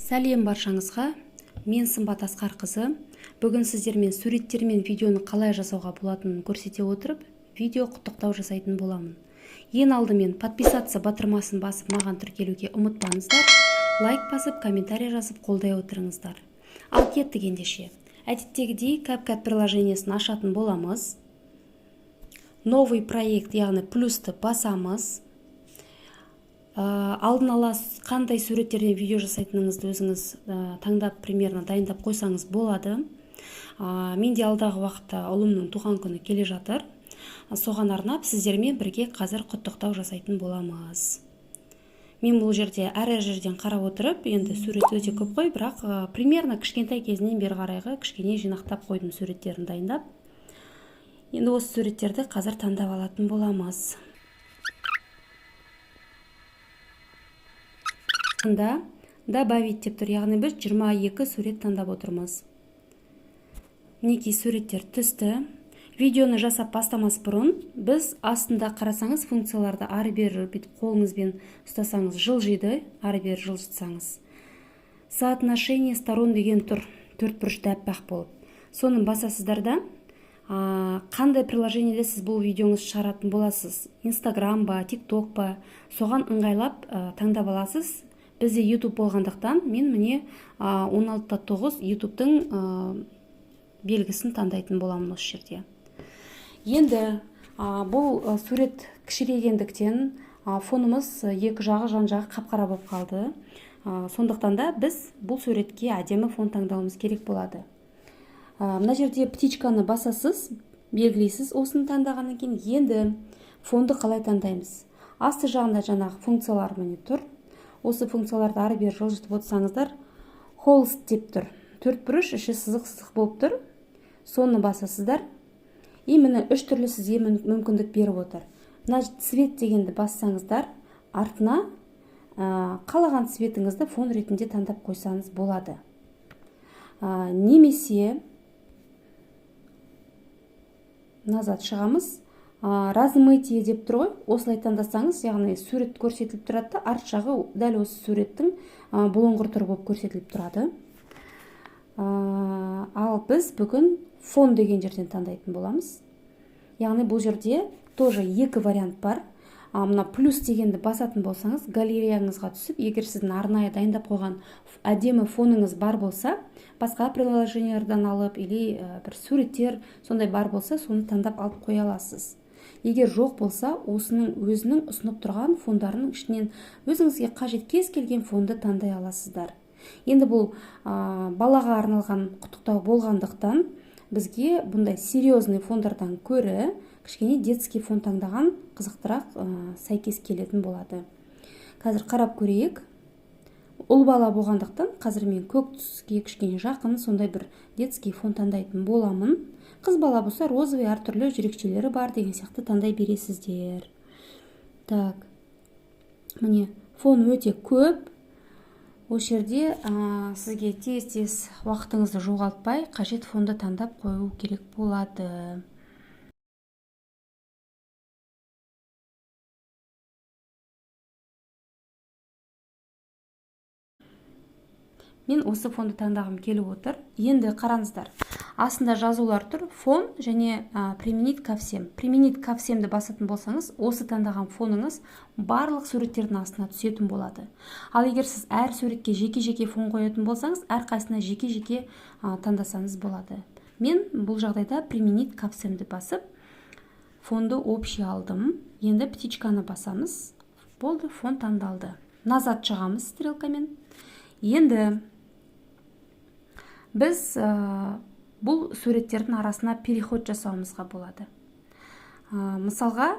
Сәлем баршаңызға! Мен Сымбат Асқарқызы. Бүгін сіздермен суреттермен видеоны қалай жасауға болатынын көрсете отырып, видео құттықтау жасайтын боламын. Ең алдымен подписаться батырмасын басып, маған тіркелуге ұмытпаңыздар. Лайк басып, комментарий жазып, қолдай отырыңыздар. Ал кеттік ендеше. Әдеттегідей CapCut приложениесін ашатын боламыз. Новый проект, яғни плюсты басамыз. Алдын ала қандай суреттерден видео жасайтыныңызды өзіңіз таңдап, примерно дайындап қойсаңыз болады. Менде алдағы уақытта ұлымның туған күні келе жатыр. Соған арнап сіздермен бірге қазір құттықтау жасайтын боламыз. Мен бұл жерде әр жерден қарап отырып, енді сурет өте көп қой, бірақ примерно кішкентай кезінен бері қарайғы кішкене жинақтап қойдым суреттерін дайындап. Енді осы суреттерді қазір таңдап алатын боламыз. Мында добавить деп тұр, яғни біз 22 сурет таңдап отырмыз. Мінекей, суреттер түсті. Видеоны жасап бастамас бұрын біз астында қарасаңыз, функцияларды ары бері бүйтіп қолыңызбен ұстасаңыз, жылжиды, ары бері жылжытсаңыз. Соотношение сторон деген тұр, төрт бұрышты аппақ болып. Соны басасыздар да, қандай приложениеде сіз бұл видеоңызды шығаратын боласыз? Инстаграм ба, ТикТок па, соған ыңғайлап таңдап аласыз. Бізде YouTube болғандықтан, мен міне 16:9 YouTube'тың белгісін таңдайтын боламын осы жерде. Енді бұл сурет кішірейгендіктен фонымыз екі жағы, жан жағы қап-қара болып қалды. Сондықтан да біз бұл суретке әдемі фон таңдауымыз керек болады. Мына жерде птичканы басасыз, белгілейсіз осыны таңдағаннан кейін. Енді фонды қалай таңдаймыз? Асты жағында жаңағы функциялар міне тұр. Осы функцияларды ары бері жылжытып отырсаңыздар, холст деп тұр. Төрт бұрыш, іші сызық-сызық болып тұр. Соны басасыздар. И міне үш түрлі сізге мүмкіндік беріп отыр. Мына цвет дегенді бассаңыздар, артына қалаған цветіңізді фон ретінде таңдап қойсаңыз болады. Немесе назад шығамыз. Размытие деп тұр ғой, осылай таңдасаңыз, яғни сурет көрсетіліп тұрады да, арт жағы дәл осы суреттің бұлыңғыр түрі болып көрсетіліп тұрады. Ал біз бүгін фон деген жерден таңдайтын боламыз. Яғни бұл жерде тоже екі вариант бар. Мына плюс дегенді басатын болсаңыз, галереяңызға түсіп, егер сіздің арнайы дайындап қойған әдемі фоныңыз бар болса, басқа приложениялардан алып или бір суреттер сондай бар болса, соны таңдап алып қоя аласыз. Егер жоқ болса, осының өзінің ұсынып тұрған фондарының ішінен өзіңізге қажет кез келген фонды таңдай аласыздар. Енді бұл балаға арналған құттықтау болғандықтан, бізге бұндай серьезный фондардан көрі кішкене детский фон таңдаған қызықтырақ, сәйкес келетін болады. Қазір қарап көрейік. Ұл бала болғандықтан, қазір мен көк түске кішкене жақын сондай бір детский фон таңдайтын боламын. Қыз бала болса, розовый, әртүрлі жүрекшелері бар деген сияқты таңдай бересіздер. Так, міне, фон өте көп. Осы жерде сізге тез-тез уақытыңызды жоғалтпай қажет фонды таңдап қою керек болады. Мен осы фонды таңдағым келіп отыр. Енді қараңыздар, астында жазулар тұр, фон және применить ко всем. Применить ко всемді басатын болсаңыз, осы таңдаған фоныңыз барлық суреттердің астына түсетін болады. Ал егер сіз әр суретке жеке-жеке фон қоятын болсаңыз, әрқайсысына жеке-жеке таңдасаңыз болады. Мен бұл жағдайда применить ко всемді басып, фонды общий алдым. Енді птичканы басамыз. Болды, фон таңдалды. Назад шығамыз стрелкамен. Енді біз бұл суреттердің арасына переход жасауымызға болады. Мысалға,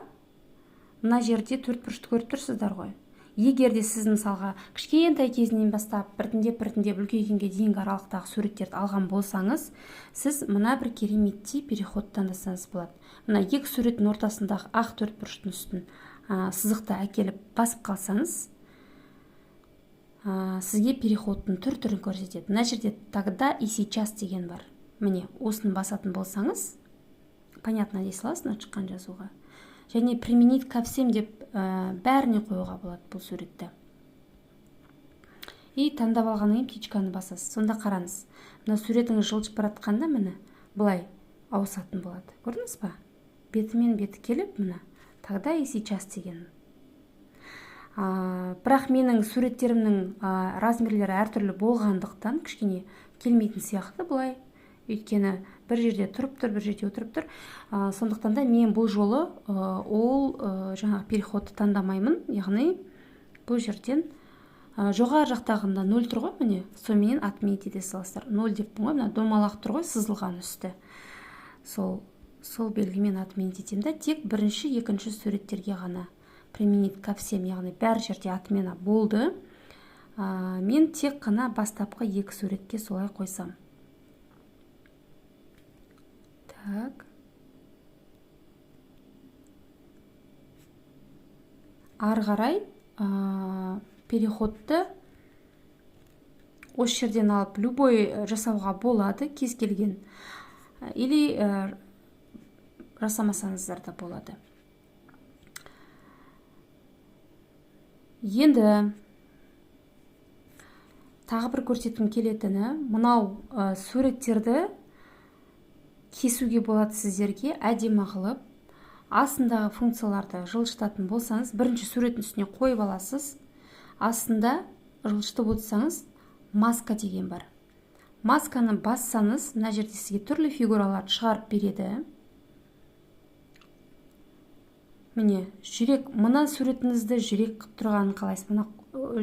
мына жерде төрт бұрышты көріп тұрсыздар ғой. Егер де сіз мысалға кішкентай кезінен бастап біртіндеп біртіндеп үлкейгенге дейінгі аралықтағы суреттерді алған болсаңыз, сіз мына бір кереметтей переход таңдасаңыз болады. Мына екі суреттің ортасындағы ақ төрт бұрыштың үстін сызықты әкеліп басып қалсаңыз, сізге переходтың түр-түрін көрсетеді. Мына жерде тогда и сейчас деген бар. Міне, осыны басатын болсаңыз, понятно дей саласыз мына шыққан жазуға. Және применить ко всем деп бәріне қоюға болады бұл суретті. И таңдап алғаннан кейін птичканы басасыз. Сонда қараңыз, мына суретіңіз жылжып бара жатқанда міне былай ауысатын болады. Көрдіңіз ба? Бетімен беті келіп, міне тогда и сейчас деген. Бірақ менің суреттерімнің размерлері әртүрлі болғандықтан кішкене келмейтін сияқты былай. Өйткені бір жерде тұрып тұр, бір жерде отырып тұр. Сондықтан да мен бұл жолы ол жаңағы переходты таңдамаймын. Яғни бұл жерден жоғары жақтағында 0 тұр ғой, міне, сонымен отменить ете саласыздар. 0 деппін ғой, мына домалақ тұр ғой, сызылған үсті. Сол белгімен отменить етемін да, тек бірінші, екінші суреттерге ғана применить ко всем, яғни бәр жерде отмена болды. Мен тек қана бастапқы екі суретке солай қойсам. Так. Ары қарай переходты осы жерден алып любой жасауға болады, кез келген. Или жасамасаңыздар да болады. Енді тағы бір көрсеткім келетіні, мынау суреттерді кесуге болады сіздерге әдемі қылып. Астындағы функцияларды жылжытатын болсаңыз, бірінші суреттің үстіне қойып аласыз. Астында жылжытып отырсаңыз, маска деген бар. Масканы бассаңыз, мына жерде сізге түрлі фигураларды шығарып береді. Міне, жүрек, мына суретіңізді жүрек қылып тұрғанын қалайсыз. Мына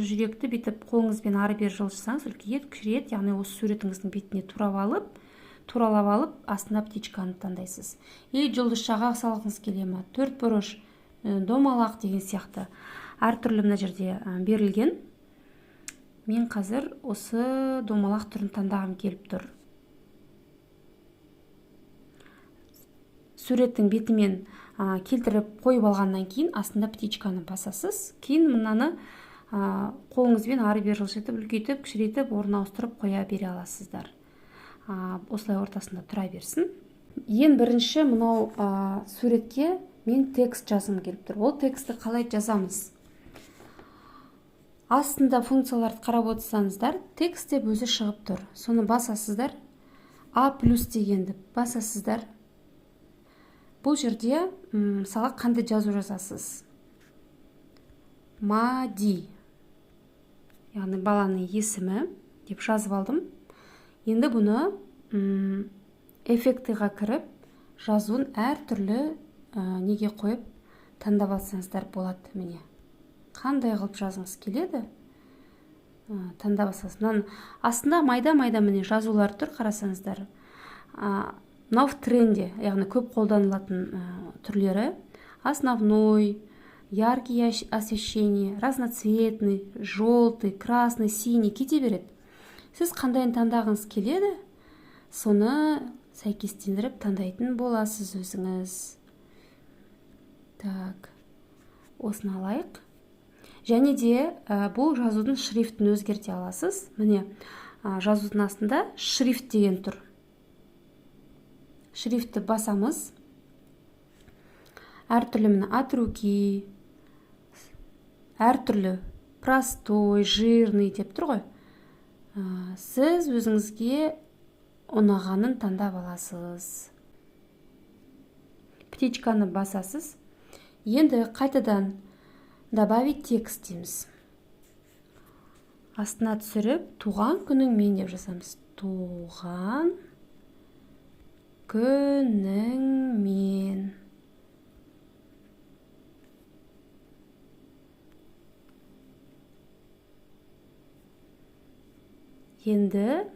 жүректі бүйтіп қолыңызбен ары бері жылжытсаңыз, үлкейеді, кішірейеді. Яғни осы суретіңіздің бетіне туралап алып, астына птичканы таңдайсыз. Или жұлдызшаға салғыңыз келе ма, төрт бұрыш, домалақ деген сияқты. Әртүрлі мына жерде берілген. Мен қазір осы домалақ түрін таңдағым келіп тұр. Суреттің бетімен келтіріп қойып алғаннан кейін астында птичканы басасыз. Кейін мынаны қолыңызбен ары бері жылжытып, үлкейтіп, кішірейтіп, орын ауыстырып қоя бере аласыздар. Осылай ортасында тұра берсін. Ең бірінші мынау суретке мен текст жазғым келіп тұр. Ол текстті қалай жазамыз? Астында функцияларды қарап отырсаңыздар, текст деп өзі шығып тұр. Соны басасыздар. А плюс дегенді басасыздар. Бұл жерде, мысалы, қандай жазу жазасыз? Мади, яғни баланың есімі деп жазып алдым. Енді бұны эффектіға кіріп, жазуын әртүрлі неге қойып таңдап алсаңыздар болады. Міне, қандай қылып жазғыңыз келеді, таңдап алсаңыз. Мынаның астында майда-майда міне жазулар тұр, қарасаңыздар. Мынау в тренде, яғни көп қолданылатын түрлері. Основной, яркий освещение, разноцветный, желтый, красный, синий кете береді. Сіз қандайын таңдағыңыз келеді, соны сәйкестендіріп таңдайтын боласыз өзіңіз. Так, осыны алайық. Және де бұл жазудың шрифтін өзгерте аласыз. Міне, жазудың астында шрифт деген тұр. Шрифтті басамыз. Әртүрлі міне от руки, әртүрлі простой, жирный деп тұр ғой. Сіз өзіңізге ұнағанын таңдап аласыз. Птичканы басасыз. Енді қайтадан добавить текст дейміз. Астына түсіріп, туған күніңмен деп жазамыз. Туған күніңмен. Енді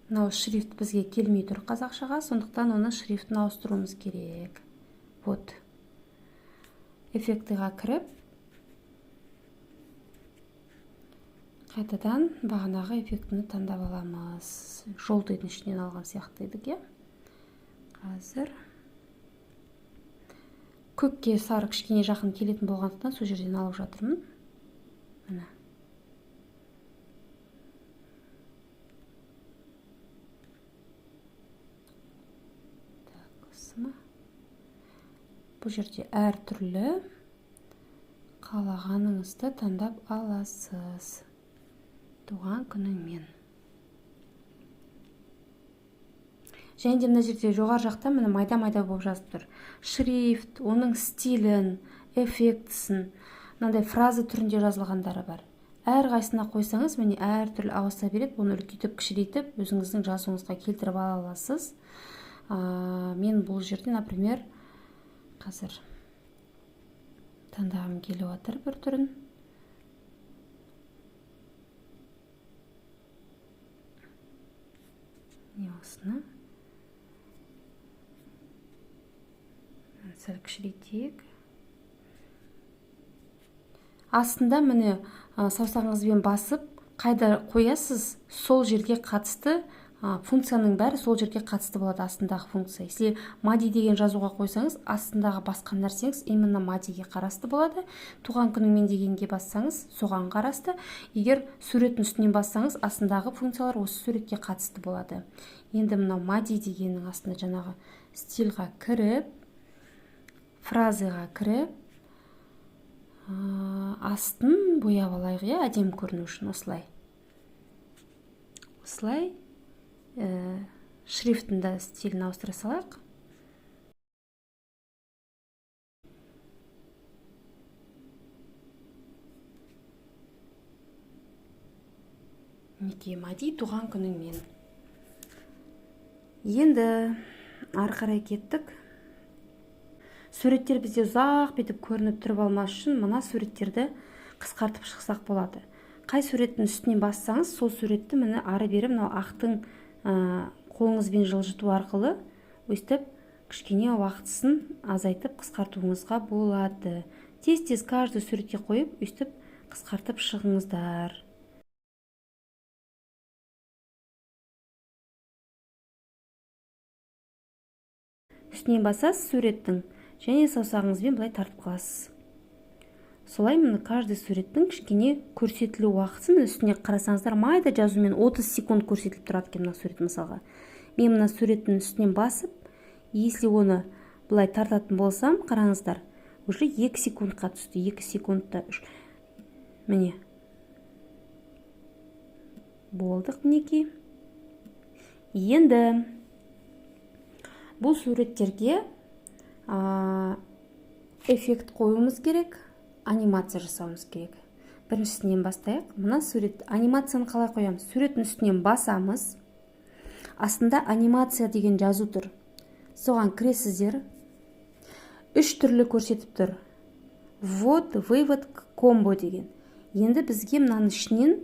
мынау шрифт бізге келмей тұр қазақшаға, сондықтан оны шрифтін ауыстыруымыз керек. Вот. Эффектіға кіріп, қайтадан бағанағы эффектіні таңдап аламыз. Желтыйдың ішінен алған сияқты едік, иә? Қазір көкке сары кішкене жақын келетін болғандықтан сол жерден алып жатырмын. Міне. Так, осы ма? Бұл жерде әртүрлі қалағаныңызды таңдап аласыз. Туған күніңмен. Және де мына жерде жоғары жақта міне майда-майда болып жазып тұр. Шрифт, оның стилін, эффектісін, мынандай фраза түрінде жазылғандары бар. Әрқайсысына қойсаңыз, міне әртүрлі ауыса береді. Оны үлкейтіп, кішірейтіп, өзіңіздің жазуыңызға келтіріп ала аласыз. Мен бұл жерде, например, қазір таңдағым келіп отыр бір түрін. Не осыны. Сәл кішірейтейік. Астында міне саусағыңызбен басып, қайда қоясыз, сол жерге қатысты функцияның бәрі сол жерге қатысты болады, астындағы функция. Если Мади деген жазуға қойсаңыз, астындағы басқан нәрсеңіз именно Мадиге қарасты болады. Туған күніңмен дегенге бассаңыз, соған қарасты. Егер суреттің үстінен бассаңыз, астындағы функциялар осы суретке қатысты болады. Енді мынау Мади дегеннің астында жаңағы стильға кіріп, фразаға кіріп, астын бояп алайық, иә, әдемі көріну үшін осылай. Осылай шрифтін де стилін ауыстыра салайық. Мінекей, Мади туған күніңмен. Енді ары қарай кеттік. Суреттер бізде ұзақ бүйтіп көрініп тұрып алмас үшін мына суреттерді қысқартып шықсақ болады. Қай суреттің үстінен бассаңыз, сол суретті міне ары бері мынау ақтың қолыңызбен жылжыту арқылы өстіп кішкене уақытысын азайтып қысқартуыңызға болады. Тез-тез каждый суретке қойып өстіп қысқартып шығыңыздар. Үстінен басасыз суреттің және саусағыңызбен былай тартып қаласыз. Солай міне каждый суреттің кішкене көрсетілу уақытысын міне үстіне қарасаңыздар майда жазумен 30 секунд көрсетіліп тұрады екен мына сурет мысалға. Мен мына суреттің үстінен басып, если оны былай тартатын болсам, қараңыздар, уже 2 секундқа түсті, 2 секундта 3. Міне. Болдық мінекей. Енді бұл суреттерге эффект қоюымыз керек, анимация жасауымыз керек. Біріншісінен бастайық. Мына сурет, анимацияны қалай қоямыз? Суреттің үстінен басамыз. Астында анимация деген жазу тұр. Соған кіресіздер. 3 түрлі көрсетіп тұр. Ввод, вывод, комбо деген. Енді бізге мынаның ішінен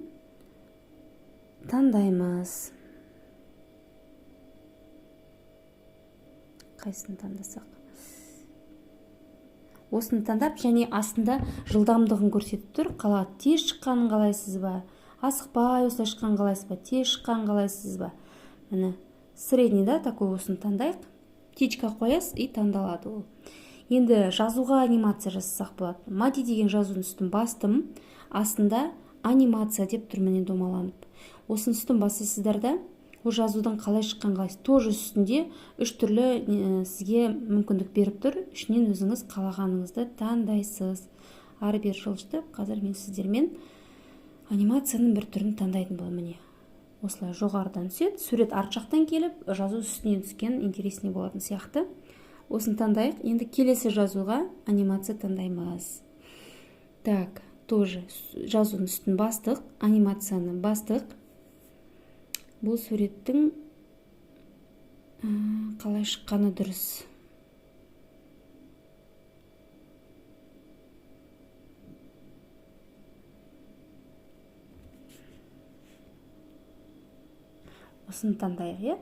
таңдаймыз. Қайсысын таңдасақ? Осыны таңдап, және астында жылдамдығын көрсетіп тұр. Қала тез шыққанын қалайсыз ба? Асықпай осылай шыққанын қалайсыз ба? Тез шыққанын қалайсыз ба? Міне, средний, да, такой осыны таңдайық. Птичка қоясыз и таңдалады ол. Енді жазуға анимация жасасақ болады. Мади деген жазудың үстін бастым. Астында анимация деп тұр міне домаланып. Осының үстін басасыздар да, ол жазудың қалай шыққан қалайсыз. Тоже үстінде 3 түрлі сізге мүмкіндік беріп тұр. Ішінен өзіңіз қалағаныңызды таңдайсыз. Ары бері жылжытып, қазір мен сіздермен анимацияның бір түрін таңдайтын боламын. Міне. Осылай жоғарыдан түседі. Сурет арт жақтан келіп, жазу үстінен түскен интересный болатын сияқты. Осыны таңдайық. Енді келесі жазуға анимация таңдаймыз. Так, тоже жазудың үстін бастық, анимацияны бастық. Бұл суреттің қалай шыққаны дұрыс. Осыны таңдайық, иә?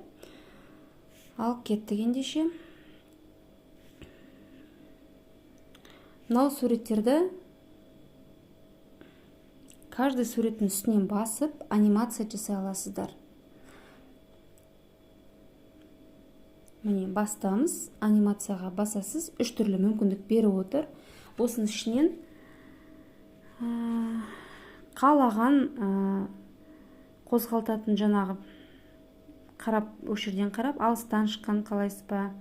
Ал кеттік ендеше. Мынау суреттерді каждый суреттің үстінен басып анимация жасай аласыздар. Міне бастамыз, анимацияға басасыз, 3 түрлі мүмкіндік беріп отыр. Осының ішінен қалаған қозғалтатын жаңағы қарап, осы жерден қарап, алыстан шыққан қалайсыз ба,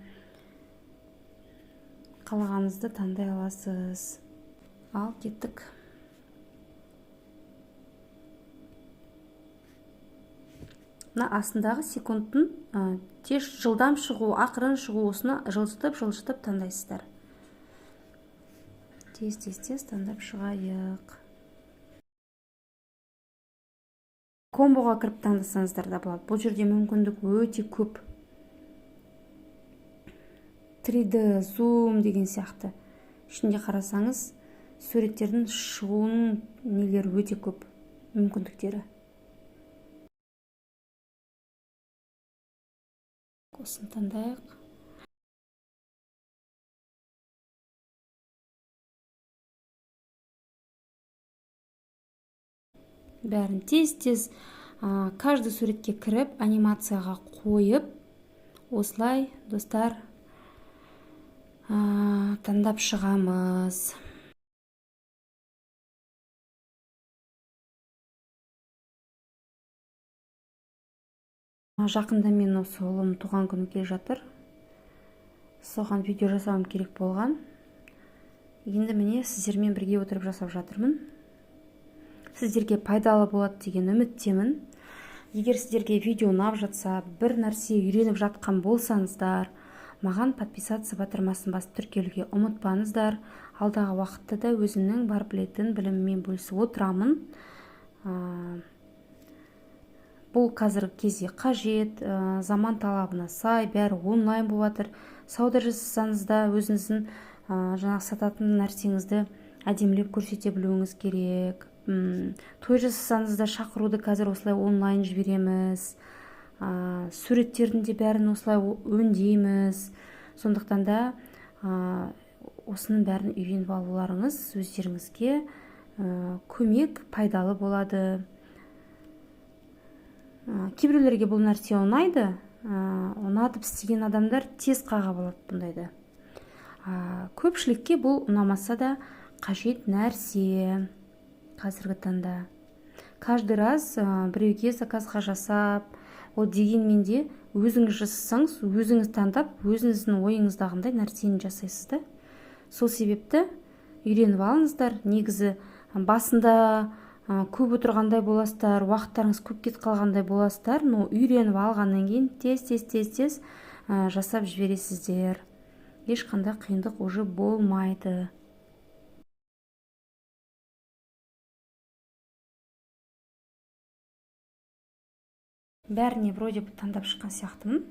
Қалағаныңызды таңдай аласыз. Ал кеттік. Мына астындағы секундтың тез жылдам шығу, ақырын шығу, осыны жылжытып таңдайсыздар. Тез, тез, тез таңдап шығайық. Комбоға кіріп таңдасаңыздар да болады. Бұл жерде мүмкіндік өте көп. 3D, зум деген сияқты. Ішінде қарасаңыз, суреттердің шығуының нелері өте көп, мүмкіндіктері. Осыны таңдайық. Бәрін тез-тез, каждый суретке кіріп, анимацияға қойып, осылай, достар, таңдап шығамыз. Жақында мен осы ұлым туған күні келе жатыр. Соған видео жасауым керек болған. Енді міне сіздермен бірге отырып жасап жатырмын. Сіздерге пайдалы болады деген үміттемін. Егер сіздерге видео ұнап жатса, бір нәрсе үйреніп жатқан болсаңыздар, маған подписаться батырмасын басып тіркелуге ұмытпаңыздар. Алдағы уақытта да өзімнің бар білетін біліміммен бөлісіп отырамын. Бұл қазіргі кезде қажет, заман талабына сай, бәрі онлайн болып жатыр. Сауда жасасаңыз да өзіңіздің жаңағы сататын нәрсеңізді әдемілеп көрсете білуіңіз керек. Той жасасаңыз да шақыруды қазір осылай онлайн жібереміз. Суреттердің де бәрін осылай өңдейміз. Сондықтан да осының бәрін үйреніп алуларыңыз өздеріңізге көмек, пайдалы болады. Кейбіреулерге бұл нәрсе ұнайды, ұнатып істеген адамдар тез қағып алады бұндайды. Көпшілікке бұл ұнамаса да қажет нәрсе қазіргі таңда. Каждый раз біреуге заказға жасап, ол дегенмен де өзіңіз жасасаңыз, өзіңіз таңдап, өзіңіздің ойыңыздағындай нәрсені жасайсыз да. Сол себепті үйреніп алыңыздар. Негізі басында көп отырғандай боласыздар, уақыттарыңыз көп кетіп қалғандай боласыздар, но үйреніп алғаннан кейін тез, тез, тез, тез жасап жібересіздер. Ешқандай қиындық уже болмайды. Бәріне вроде бы таңдап шыққан сияқтымын.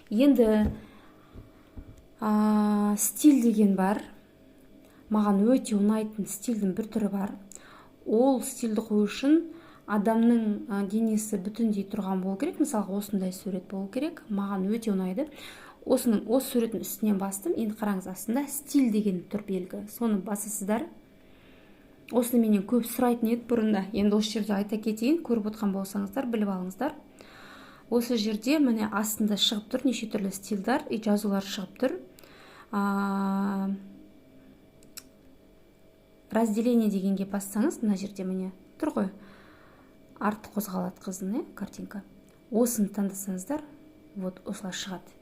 Енді стиль деген бар. Маған өте ұнайтын стильдің бір түрі бар. Ол стильді қою үшін адамның денесі бүтіндей тұрған болу керек. Мысалға, осындай сурет болу керек. Маған өте ұнайды. Осы суреттің үстінен бастым. Енді қараңыз, астында стиль деген тұр белгі. Соны басасыздар. Осыны менен көп сұрайтын еді бұрында. Енді осы жерде айта кетейін, көріп отқан болсаңыздар, біліп алыңыздар. Осы жерде міне астында шығып тұр неше түрлі стильдар и жазулар шығып тұр. Разделение дегенге бассаңыз, мына жерде міне тұр ғой. Арты қозғалады қыздың, картинка. Осыны таңдасаңыздар, вот осылай шығады.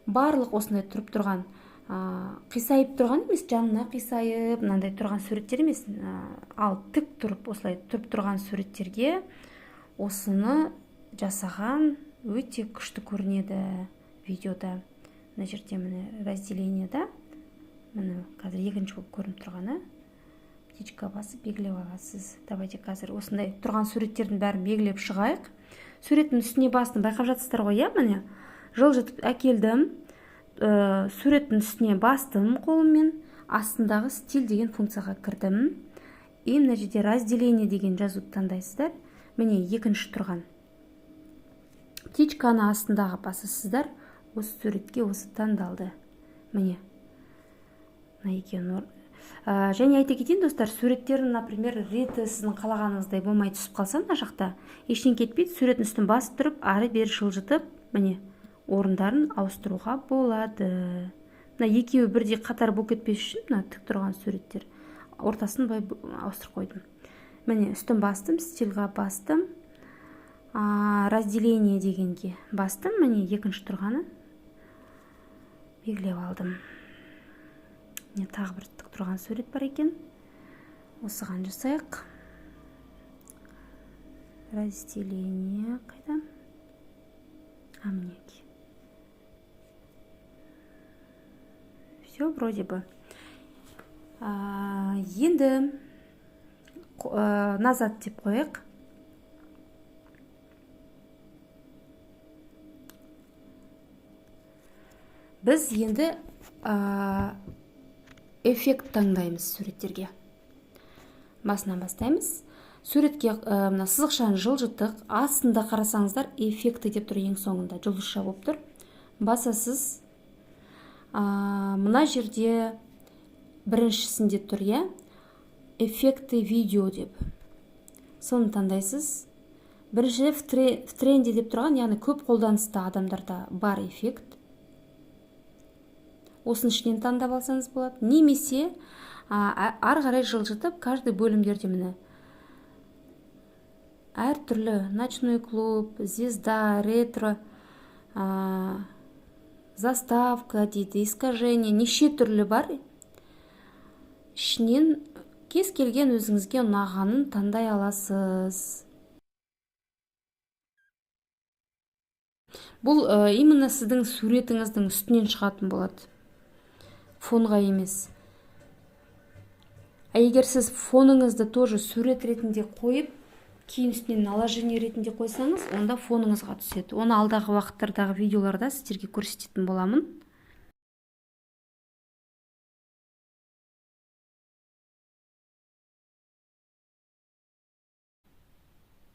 Барлық осындай тұрып тұрған, қисайып тұрған емес, жанына қисайып, мынандай тұрған суреттер емес, ал тік тұрып, осылай тұрып тұрған суреттерге осыны жасаған өте күшті көрінеді видеода. Мына жерде міне разделение да, міне қазір екінші болып көрініп тұрғаны. Птичка басып белгілеп аласыз. Давайте қазір осындай тұрған суреттердің бәрін белгілеп шығайық. Суреттің үстіне бастым, байқап жатсыздар ғой, иә, міне. Жылжытып әкелдім. Суреттің үстіне бастым қолыммен, астындағы стиль деген функцияға кірдім. И мына жерде разделение деген жазуды таңдайсыздар. Міне екінші тұрған. Птичканы астындағы басасыздар, осы суретке осы таңдалды. Міне. Мына екеуін және айта кетейін, достар, суреттердің, например, реті сіздің қалағаныңыздай болмай түсіп қалса, мына жақта ештеңе кетпейді. Суреттің үстін басып тұрып, ары бері жылжытып, міне, орындарын ауыстыруға болады. Мына екеуі бірдей қатар болып кетпес үшін мына тік тұрған суреттер ортасын былай ауыстырып қойдым. Міне, үстін бастым, стильға бастым, разделение дегенге бастым, міне екінші тұрғаны белгілеп алдым. Міне, тағы бір тік тұрған сурет бар екен. Осыған жасайық. Разделение қайда? А, мінекей. Все вроде бы. Енді назад деп қояйық. Біз енді эффект таңдаймыз суреттерге. Басынан бастаймыз. Суретке мына сызықшаны жылжыттық. Астында қарасаңыздар, эффекті деп тұр, ең соңында жұлдызша болып тұр. Басасыз. Мына жерде біріншісінде тұр, иә? Эффекты видео деп. Соны таңдайсыз. Бірінші в тренде деп тұрған, яғни көп қолданыста адамдарда бар эффект. Осының ішінен таңдап алсаңыз болады. Немесе ары қарай жылжытып, каждый бөлімдерде міне әртүрлі ночной клуб, звезда, ретро, заставка дейді, искажение, неше түрлі бар. Ішінен кез келген өзіңізге ұнағанын таңдай аласыз. Бұл именно сіздің суретіңіздің үстінен шығатын болады. Фонға емес. А егер сіз фоныңызды тоже сурет ретінде қойып, кейін үстінен наложение ретінде қойсаңыз, онда фоныңызға түседі. Оны алдағы уақыттардағы видеоларда сіздерге көрсететін боламын.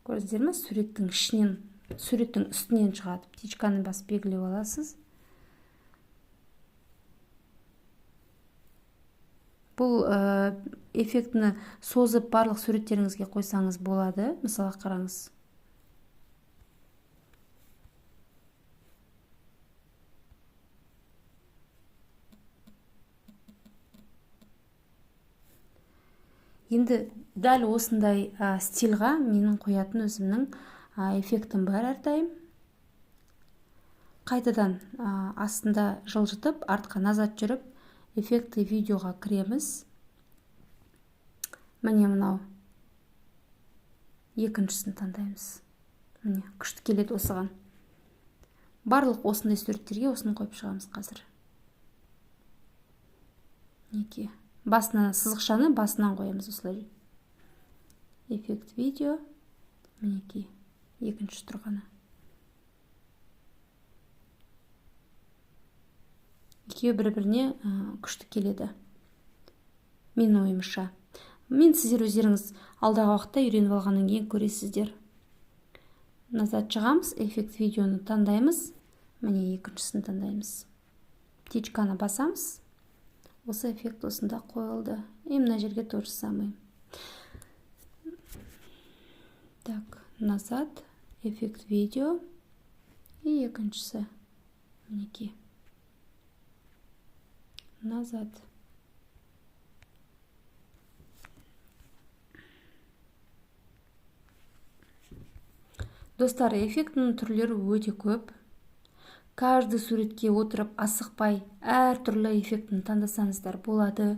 Көрдіңіздер ме? Суреттің ішінен, суреттің үстінен шығады. Птичканы басып белгілеп аласыз. Бұл эффектіні созып барлық суреттеріңізге қойсаңыз болады. Мысалы, қараңыз. Енді дәл осындай стильға менің қоятын өзімнің эффектім бар әрдайым. Қайтадан астында жылжытып, артқа назад жүріп, эффекті видеоға кіреміз. Міне мынау екіншісін таңдаймыз. Міне, күшті келеді осыған. Барлық осындай суреттерге осыны қойып шығамыз қазір. Мінекей. Басынан сызықшаны басынан қоямыз осылай. Эффект видео. Мінекей, екінші тұрғаны. Екеуі бір-біріне күшті келеді. Менің ойымша. Мен сіздер өздеріңіз алдағы уақытта үйреніп алғаннан кейін көресіздер. Назад шығамыз, эффект видеоны таңдаймыз. Міне, екіншісін таңдаймыз. Птичканы басамыз. Осы эффект осында қойылды. И мына жерге то же самое. Так, назад, эффект видео. И екіншісі. Мінекей. Назад. Достар, эффектінің түрлері өте көп. Каждый суретке отырып, асықпай, әртүрлі эффектіні таңдасаңыздар болады.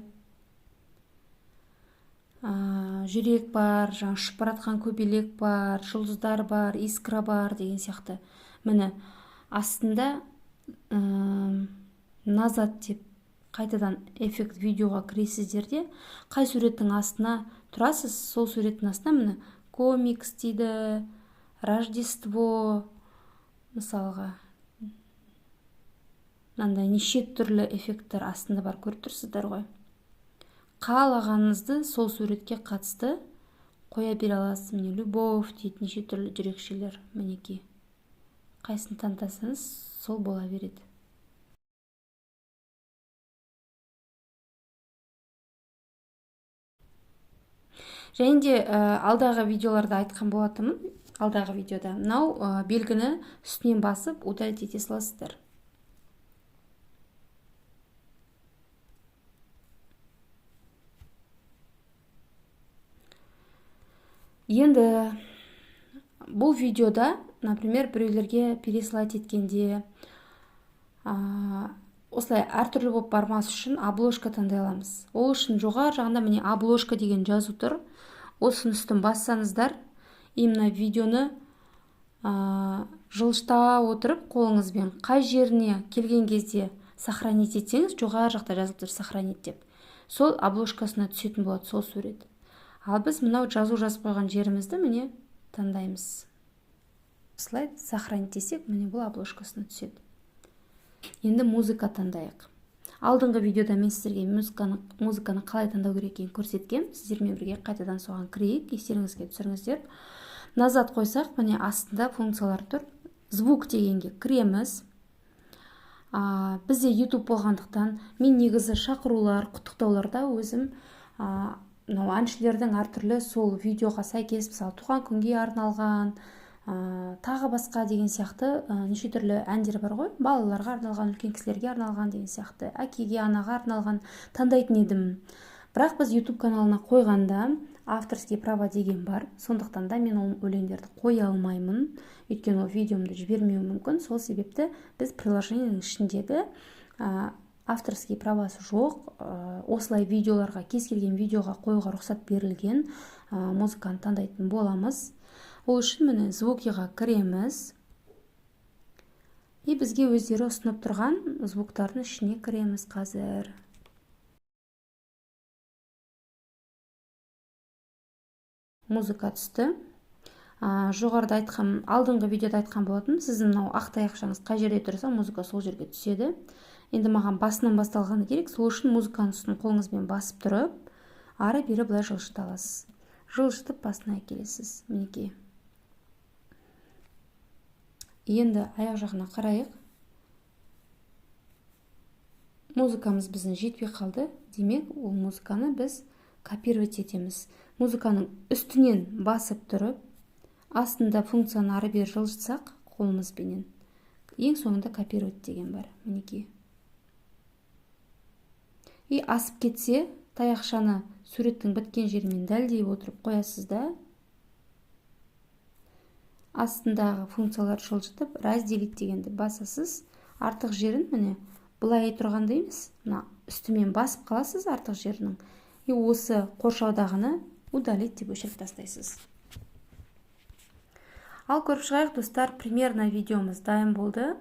Жүрек бар, жаңа ұшып бара жатқан көбелек бар, жұлдыздар бар, искра бар деген сияқты. Міне, астында назад деп қайтадан эффект видеоға кіресіздер де, қай суреттің астына тұрасыз, сол суреттің астына міне комикс дейді, Рождество, мысалға. Мынандай неше түрлі эффекттер астында бар, көріп тұрсыздар ғой. Қалағаныңызды сол суретке қатысты қоя бере аласыз. Міне, любовь дейді, неше түрлі жүрекшелер, мінекей. Қайсысын таңдасаңыз, сол бола береді. Және де алдағы видеоларда айтқан болатынмын, алдағы видеода мынау белгіні үстінен басып удалить ете саласыздар. Енді бұл видеода, например, біреулерге переслать еткенде, Осылай әртүрлі болып бармас үшін обложка таңдай аламыз. Ол үшін жоғары жағында, міне, «Обложка» деген жазу тұр. Осының үстін бассаңыздар, именно видеоны жылжыта отырып, қолыңызбен қай жеріне келген кезде сохранить етсеңіз, жоғары жақта жазылып тұр «Сохранить» деп, сол обложкасына түсетін болады сол сурет. Ал біз мынау жазу жазып қойған жерімізді, міне, таңдаймыз. Осылай сохранить десек, міне, бұл обложкасына түседі. Енді музыка таңдайық. Алдыңғы видеода мен сіздерге музыканы қалай таңдау керек екенін көрсеткем. Сіздермен бірге қайтадан соған кірейік, естеріңізге түсіріңіздер. Назад қойсақ, міне, астында функциялар тұр. «Звук» дегенге кіреміз. Бізде YouTube болғандықтан, мен негізі шақырулар, құттықтауларда өзім мынау әншілердің әртүрлі сол видеоға сәйкес, мысалы, туған күнге арналған, тағы басқа деген сияқты, неше түрлі әндер бар ғой, балаларға арналған, үлкен кісілерге арналған деген сияқты, әкеге, анаға арналған таңдайтын едім. Бірақ біз YouTube каналына қойғанда авторский права деген бар, сондықтан да мен ол өлеңдерді қоя алмаймын, өйткені ол видеомды жібермеуі мүмкін. Сол себепті біз приложениенің ішіндегі авторский правасы жоқ, осылай видеоларға, кез келген видеоға қоюға рұқсат берілген музыканы таңдайтын боламыз. Ол үшін, міне, «Звуки» ға кіреміз и бізге өздері ұсынып тұрған звуктардың ішіне кіреміз. Қазір музыка түсті. Жоғарыда айтқан, алдыңғы видеода айтқан болатынмын, сіздің мынау ақ таяқшаңыз қай жерде тұрса, музыка сол жерге түседі. Енді маған басынан басталғаны керек. Сол үшін музыканың үстін қолыңызбен басып тұрып, ары бері былай жылжыта аласыз. Жылжытып, басына әкелесіз, мінекей. Енді аяқ жағына қарайық. Музыкамыз біздің жетпей қалды. Демек, ол музыканы біз копировать етеміз. Музыканың үстінен басып тұрып, астында функцияны ары бері жылжытсақ қолымызбенен, ең соңында «Копировать» деген бар, мінекей. И асып кетсе, таяқшаны суреттің біткен жерімен дәлдей отырып қоясыз да, астындағы функцияларды жылжытып, «Разделить» дегенді басасыз. Артық жерін, міне, былай тұрғанда емес, мына үстімен басып қаласыз артық жерінің и осы қоршаудағыны «Удалить» деп өшіріп тастайсыз. Ал көріп шығайық, достар. Примерно видеомыз дайын болды.